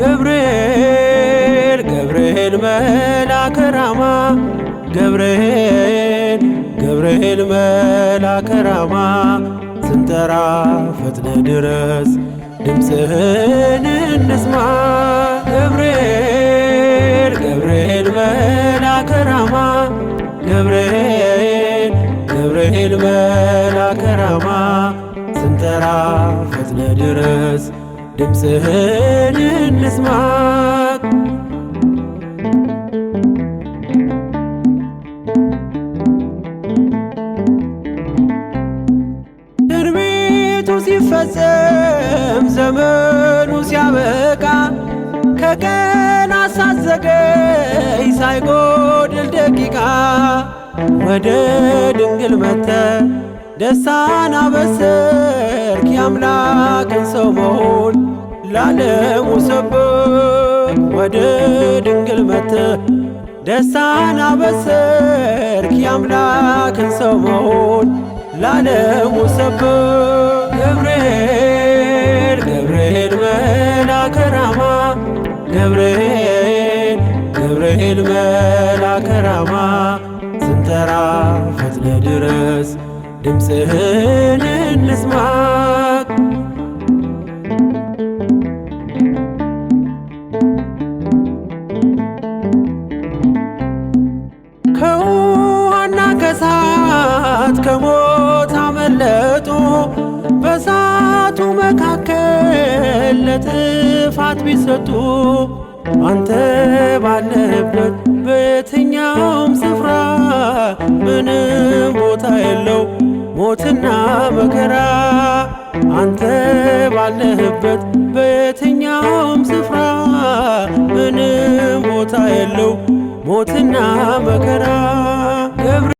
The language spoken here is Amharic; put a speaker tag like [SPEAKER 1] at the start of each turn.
[SPEAKER 1] ገብርኤል ገብርኤል መልአከ ራማ፣ ገብርኤል ገብርኤል መልአከ ራማ፣ ስንጠራ ፈጥነ ድረስ ድምፅህን እንስማ። ገብርኤል ገብርኤል መልአከ ራማ፣ ገብርኤል ገብርኤል መልአከ ራማ፣ ስንጠራ ፈጥነ ድረስ ድምፅህን እንስማ። ትንቢቱ ሲፈጸም ዘመኑ ሲያበቃ፣ ከቀናት ሳትዘገይ ሳይጎድል ደቂቃ፣ ወደ ድንግል መተ ደስታን አበሰርክ፣ የአምላክን ሰው መሆን ላለሙ ሰበክ። ወደ ድንግል መተ ደስታን አበሰርክ፣ የአምላክን ሰው መሆን ላለሙ ሰበክ። ገብርኤል ገብርኤል መልአከ ራማ፣ ገብርኤል ገብርኤል መልአከ ራማ፣ ስንጠራ ፈጥነ ድረስ ድምፅህን እንስማ። ከውሃና ከሳት ከሞት አመለጡ፣ በሳቱ መካከል ለጥፋት ቢሰጡ፣ አንተ ባለህበት በየትኛውም ስፍራ ምንም ቦታ የለው ሞትና መከራ። አንተ ባለህበት በየትኛውም ስፍራ ምንም ቦታ የለው ሞትና